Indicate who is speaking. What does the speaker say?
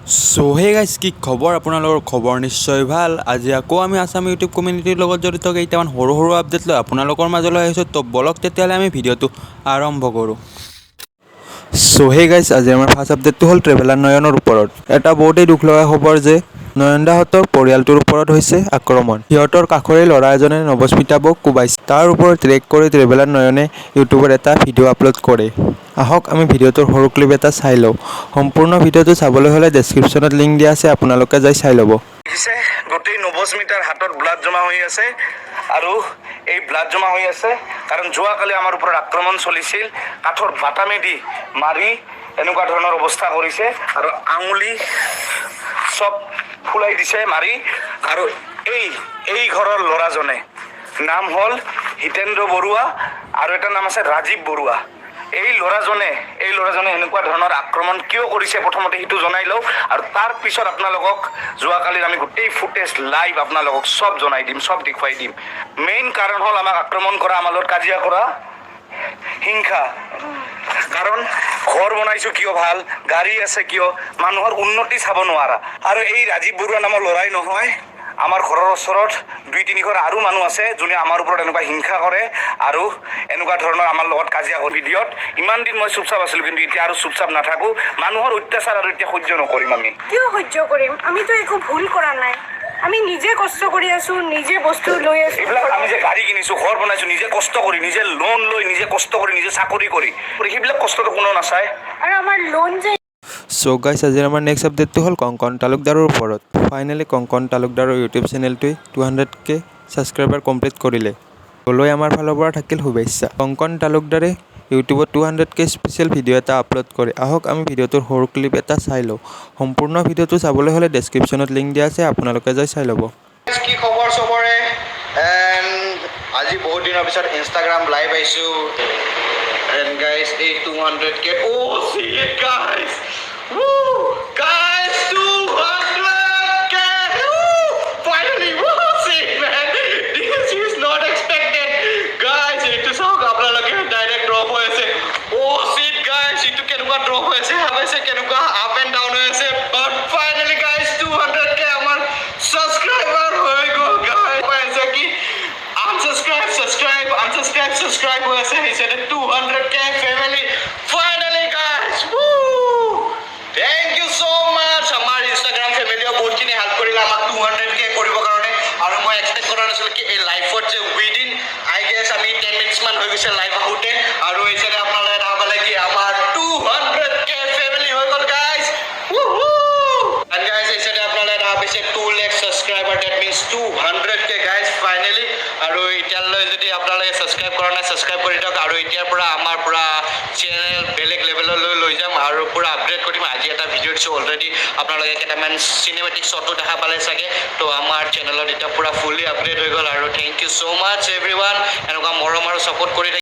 Speaker 1: চ' hey guys, কি খবৰ আপোনালোকৰ? খবৰ নিশ্চয় ভাল। আজি আকৌ আমি আছাম ইউটিউব কমিউনিটিৰ লগত জড়িত কেইটামান সৰু সৰু আপডেট লৈ আপোনালোকৰ মাজলৈ আহিছোঁ। তো বলক তেতিয়াহ'লে আমি ভিডিঅ'টো আৰম্ভ কৰোঁ। চ' হে গাইজ, আজি আমাৰ ফাৰ্ষ্ট আপডেটটো হ'ল ট্ৰেভেলাৰ নয়নৰ ওপৰত। এটা বহুতেই দুখ লগা খবৰ যে নয়নদাহঁতৰ পৰিয়ালটোৰ ওপৰত হৈছে আক্ৰমণ। সিহঁতৰ কাষৰে ল'ৰা এজনে নৱস্মিতা বৌক কোবাইছে। তাৰ ওপৰত ৰিয়েক্ট কৰি ট্ৰেভেলাৰ নয়নে ইউটিউবত এটা ভিডিঅ' আপলোড কৰে। আহক, আমি ভিডিঅ'টোৰ সৰু ক্লিপ এটা চাই লওঁ। সম্পূৰ্ণ ভিডিঅ'টো চাবলৈ হ'লে ডেছক্ৰিপশ্যনত লিংক দিয়া আছে, আপোনালোকে যাই চাই ল'ব।
Speaker 2: দেখিছে, গোটেই নৱস্মিতাৰ হাতত ব্লাড জমা হৈ আছে। আৰু এই ব্লাড জমা হৈ আছে কাৰণ যোৱাকালি আমাৰ ওপৰত আক্ৰমণ চলিছিল। কাঠৰ বাটামেদি মাৰি এনেকুৱা ধৰণৰ অৱস্থা কৰিছে আৰু আঙুলি চব ফুলাই দিছে মাৰি। আৰু এই ঘৰৰ ল'ৰাজনে নাম হ'ল হিতেন্দ্ৰ বৰুৱা আৰু এটা নাম আছে ৰাজীৱ বৰুৱা। এই ল'ৰাজনে এনেকুৱা ধৰণৰ আক্ৰমণ কিয় কৰিছে, প্ৰথমতে সেইটো জনাই লওঁ আৰু তাৰ পিছত আপোনালোকক যোৱাকালিৰ আমি গোটেই ফুটেজ লাইভ আপোনালোকক চব জনাই দিম, চব দেখুৱাই দিম। মেইন কাৰণ হ'ল আমাক আক্ৰমণ কৰা, আমাৰ লগত কাজিয়া কৰা, হিংসা। কাৰণ ঘৰ বনাইছো কিয়, ভাল গাড়ী আছে কিয়, মানুহৰ উন্নতি চাব নোৱাৰা। আৰু এই ৰাজীৱ বৰুৱা নামৰ ল'ৰাই নহয়, আমাৰ ঘৰৰ ওচৰত দুই তিনি ঘৰ আৰু মানুহ আছে যোনে আমাৰ ওপৰত এনেকুৱা হিংসা কৰে আৰু এনেকুৱা ধৰণৰ আমাৰ লগত কাজিয়া কৰে। ভিডিঅ'ত ইমান দিন মই চুপচাপ আছিলোঁ, কিন্তু এতিয়া আৰু চুপচাপ নাথাকোঁ। মানুহৰ অত্যাচাৰ আৰু এতিয়া সহ্য নকৰিম আমি।
Speaker 3: কিয় সহ্য কৰিম? আমিতো একো ভুল কৰা নাই। আমি নিজে কষ্ট কৰি আছো, নিজে বস্তু লৈ আছো।
Speaker 2: এইবিলাক আমি যে গাড়ী কিনিছো, ঘৰ বনাইছো, নিজে কষ্ট কৰি, নিজে লোন লৈ, নিজে কষ্ট কৰি, নিজে চাকৰি কৰি, সেইবিলাক কষ্টটো কোনো নাচায়।
Speaker 3: আৰু আমাৰ লোন যে
Speaker 1: চ' গাইছ, আজিৰ আমাৰ নেক্সট আপডেটটো হ'ল কংকন তালুকদাৰৰ ওপৰত। ফাইনেলি কংকন তালুকদাৰৰ ইউটিউব চেনেলটোৱে 200K subscriber complete কৰিলে। লৈ আমাৰ ফালৰ পৰা থাকিল শুভেচ্ছা। কংকন তালুকদাৰে ইউটিউবত 200K special video এটা আপলোড কৰে। আহক, আমি ভিডিঅ'টোৰ সৰু ক্লিপ এটা চাই লওঁ। সম্পূৰ্ণ ভিডিঅ'টো চাবলৈ হ'লে ডেছক্ৰিপশ্যনত লিংক দিয়া আছে, আপোনালোকে যাই চাই ল'ব।
Speaker 4: কি খবৰ চবৰে? এণ্ড আজি বহুত দিনৰ পিছত ইনষ্টাগ্ৰাম লাইভ আহিছোঁ। এণ্ড গাইজ, এই 200K, oh shit guys, guys, 200K finally! Shit man, this is not expected guys. এইটো চাওক আপোনালোকে, ডাইৰেক্ট ড্ৰপ হৈ আছে। অ' চিট গাইজ, এইটো কেনেকুৱা ড্ৰপ হৈ আছে ভাবিছে, কেনেকুৱা আপ এণ্ড ডাউন হৈ আছে। But finally guys, 200K আমাৰ ছাবস্ক্ৰাইবাৰ হৈ গ'ল গাইজ। কৈ আছে কি আনছাবস্ক্ৰাইব, ছাবস্ক্ৰাইব, আনছাবস্ক্ৰাইব, ছাবস্ক্ৰাইব হৈ আছে। সেইচাইডে 200K family finally guys. Thank you so much. আমাৰ ইনষ্টাগ্ৰাম ফেমিলিও বহুতখিনি হেল্প কৰিলে আমাক 200K কৰিবৰ কাৰণে। আৰু মই এক্সপেক্ট কৰা নাছিলোঁ কি এই লাইফত যে উইদিন I guess আমি 10 মিনিটছমান হৈ গৈছে লাইভ আহোঁতে আৰু এই চাইডে আপোনালোকে দেখা পালে কি আমাৰ 200K family হৈ গ'ল গাইজ। এণ্ড গাইজ, এই চাইডে আপোনালোকে দেখা পাইছে 2 lakh subscriber, that means 200K guys finally. আৰু এতিয়ালৈ যদি আপোনালোকে ছাবস্ক্ৰাইব কৰা নাই, ছাবস্ক্ৰাইব কৰি দিয়ক। আৰু এতিয়াৰ পৰা আমাৰ পূৰা চেনেল বেলেগ লেভেললৈ লৈ যাম আৰু পূৰা আপগ্ৰেড কৰিম। আজি এটা ভিডিঅ' দিছোঁ অলৰেডি, আপোনালোকে কেইটামান চিনেমেটিক শ্বটো দেখা পালে চাগে। তো আমাৰ চেনেলত এতিয়া পূৰা ফুল্লি আপগ্ৰেড হৈ গ'ল। আৰু thank you so much everyone, এনেকুৱা মৰম আৰু ছাপোৰ্ট কৰি থাকিব।